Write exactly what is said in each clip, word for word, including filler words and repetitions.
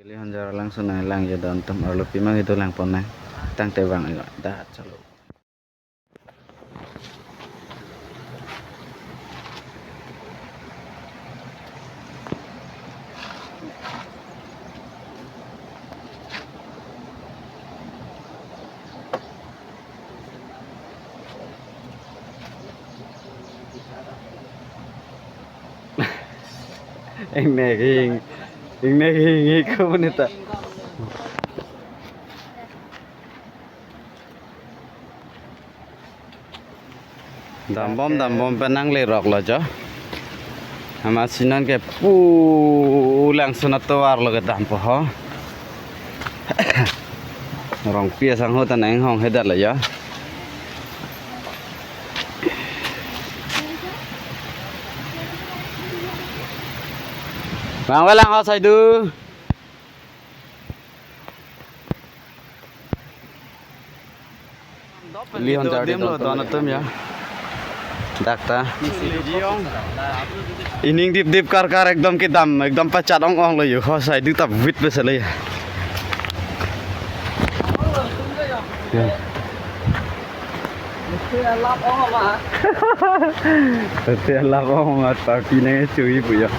Ili honjar langsun nanglang ya don atum, arlo pima kedo langpon nang. Tangte vang ya, dah chalo. Ingnek hing, ingnek hing hing ko bonita. Dambom, dambom pen nanglerok lo jo. Amatsi non ke pu langsun atovar lo kedampo ho. Rongpi asangho ta nang hong hedat lo jo. Vangve lang ho Saidu. Ili honjar adim lo don atum ya. Dak ta. Ining dip dip kar kar ekdom kedam, ekdom pachat ong ong lo yo. Ho Saidu ta vit pesa le ya. Ya. Ate alap ong amat. Ate alap ong amat, party nangchui pu ya.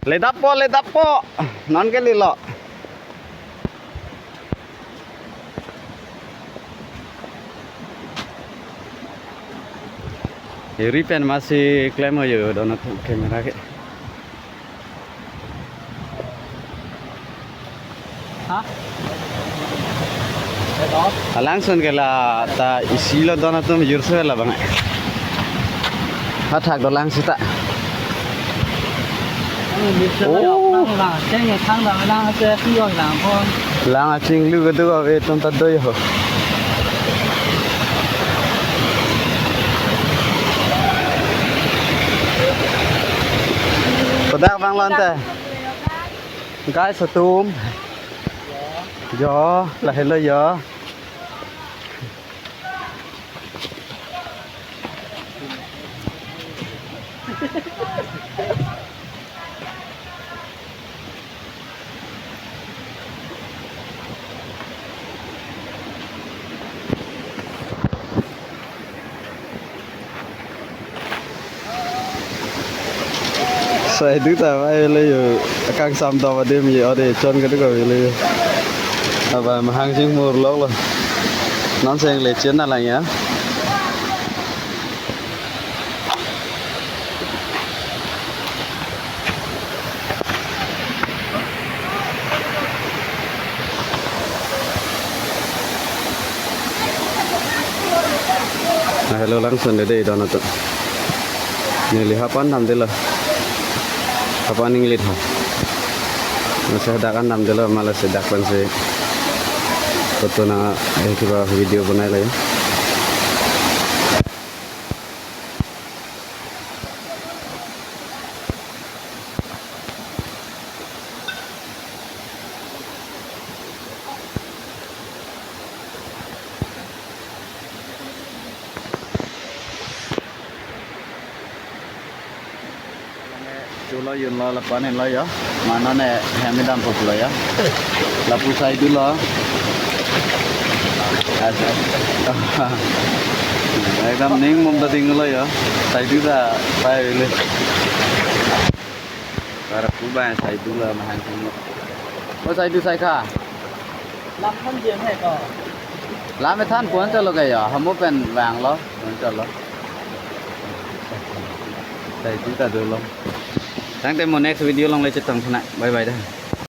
Ledappo, ledappo. Non ke lilo. Eri pen masi klem ho yo, don atum camera ke. Ha? Alangsun ke la ta isi lo don atum jur se la bang. Hathak dolang sita. Oh. Lang achinglu kedo ave ton ta do yo. Kodak vang lo ante. Guys atum. Jo, lahelo jo. Saidu ta vai le yo, akangsam dom adim ye ode chon kedo kave le yo. Aba mahang sing mur lok lo. Non seng le chen na lang ya. Lahelo langsun dede don atum. Neli hapan damdelo. Hapan inglit ha. Masa dak an damdelo, mala si dak pen si photo nang, eh, kiba video bonai lo ya. Chulo yun lo lapan lo yo. Mane ne hem dampo lo yo. Lapu Saidu lo. Acha. Ekdom ning mum ta ding lo yo. Saidu ta pai le. Para pu ba Saidu lo mahang sing lo. O Saidu sai kha. Lam than dia hai ko. Lam than pon chalo kaya, hamo pen vang lo, pon chalo. Saidu ta dolo. Tangte mo next video along le chetong thana. Bye bye da.